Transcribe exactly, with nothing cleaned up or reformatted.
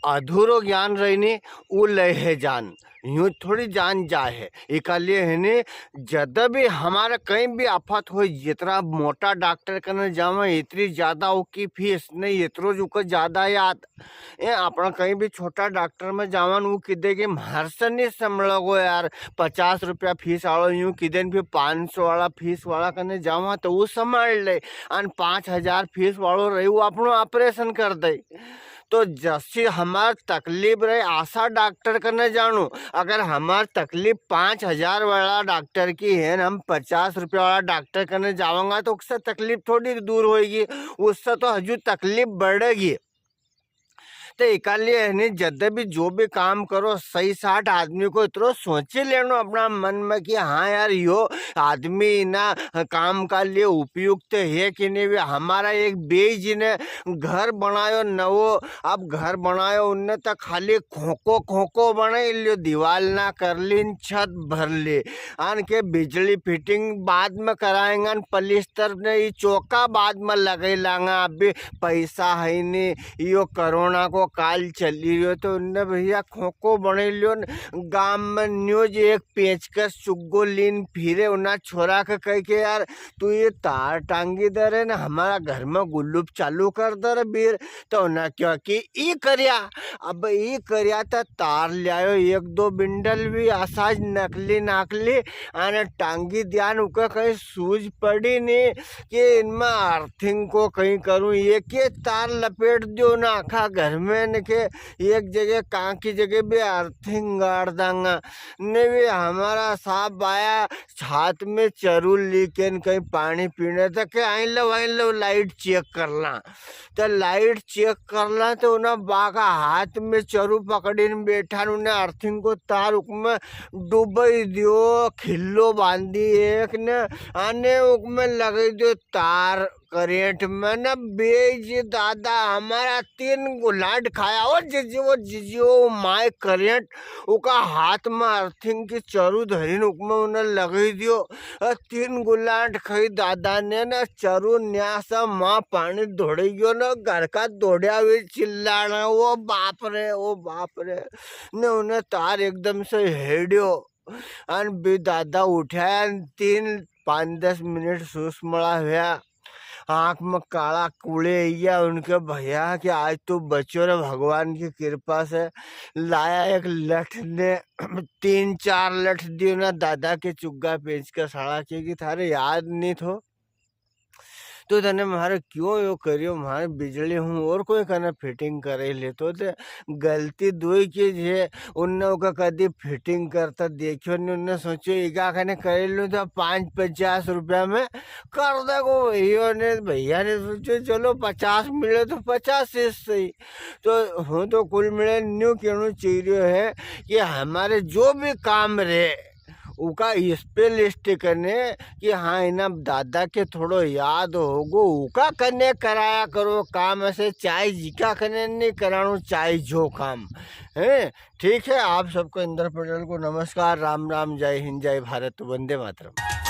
अधूरो ज्ञान रही ने, ऊ ले है जान, यूं थोड़ी जान जाए है। इका लिए है ने, जद भी हमारा कहीं भी आफत हो, जितरा मोटा डॉक्टर कने जावे, इतरी ज्यादा उकी फीस नहीं, इतरो ज उका ज्यादा याद। ए, अपना कहीं भी छोटा डॉक्टर में जावन, वो किदे कि म्हार से नहीं संभलेगो यार, पचास रुपया फीस वालो यूं किदे न, फिर पाँच सौ वाला फीस वाला कने जावा तो वो संभाल ले, अन पाँच हजार फीस वालो रही, वो अपनो ऑपरेशन कर दे। तो जसी हमार तकलीफ रहे, आसा डॉक्टर कने जानो। अगर हमार तकलीफ पाँच हजार वाला डॉक्टर की है न, हम पचास रुपया वाला डॉक्टर कने जावांगा, तो उससे तकलीफ थोड़ी दूर होएगी, उससे तो हजू तकलीफ बढ़ेगी। तो इका लिए है नी, जद भी जो भी काम करो, सही साठ आदमी को इतरो सोची लेनो अपना मन में कि हाँ यार, यो आदमी इना काम का लिए उपयुक्त है कि नहीं। वे हमारा एक बेई जी ने घर बनायो नवो, अब घर बनायो उनने तो खाली खोको खोको बनाई लियो, दीवाल ना कर ली न छत भर ली। आन के बिजली फिटिंग बाद में कराएंगा न पलिस्तर ने ई चौका बाद में लगई लांगा, अभी पैसा है नी, यो कोरोना को काल चली रह्यो, तो उनने भैया खोको बने लियो न। गाम में न्यूज एक पेचकस चुग्गो लीन फिरे, उना छोरा के कह के, "यार, तू ये तार टांगी दे रे ने, हमारा घर में गुल्लुप चालू कर दे रे बीर।" तो उन्हें क्यों कि ई करिया, अब ई करिया तो तार ल्यायो एक दो बिंडल भी असाज नकली नाकली, अने टांगी दिया न, उके कहीं सूझ पड़ी नी कि इनमें अर्थिंग को कहीं करूं। एक ही तार लपेट दियो ना आखा घर में, ने के एक जगह कां की जगह भी अर्थिंग गाड़ दांगा। ने भी हमारा साहब आया, हाथ में चरू ली के न कहीं पानी पीने, तो के, "आई लो, आई लो, लाइट चेक कर ला।" तो लाइट चेक कर ला, तो उन्हें बाका हाथ में चरू पकड़ी ने बैठा न, उन्हें अर्थिंग को तार उकमें डुबई दियो, खिल्लो बांधी एक ने, अने उकमें लगई दियो तार। करंट में न बेई जी दादा, हमारा तीन गुलाट खाया। ओ जीजी, ओ जीजी, ओ माय करंट। उका हाथ में अर्थिंग की चरू धरी न उकमें उन्हें लगई दियो। अ, तीन गुलाट खाई दादा ने न, चरू न्यासा माँ पानी धोड़े गयो न, घर का दौड़्या हुए चिल्लाना, "ओ बाप रे, ओ बाप रे।" ने उन्हें तार एकदम से हेड्यो। अन बी दादा उठ्या, अन तीन, पाँच, दस मिनट सुसमला हुया। आँख में काला कूड़े अइया, उनके भैया कि आज तो बच्यो रे भगवान की कृपा से। लाया एक लठ ने तीन चार लठ दियो ना दादा के चुग्गा पेंच के साला के कि थारे याद नी थो। तो तने म्हारे क्यों यो करियो, म्हारे बिजली हूँ और कोई कने फिटिंग करे ले तो ते गलती दोई की जे उनने ओका कदी फिटिंग करता देखियो नी, उनने सोचियो इका कने करे लूँ तो पाँच पचास रुपया में कर देगो भैया ने। भैया ने सोचियो चलो पचास मिले तो पचास से सही। तो हूँ तो कुल मिले न्यू कहणो चाहिए है कि हमारे जो भी काम रे उका इस पे लिस्ट करने कि हाँ, इना दादा के थोड़ो याद होगो, उका कने कराया करो काम। ऐसे चाय जिका कने नहीं करानो, चाय जो काम है। ठीक है, आप सबको इंद्र पटेल को नमस्कार, राम राम, जय हिंद, जय भारत, वंदे मातरम।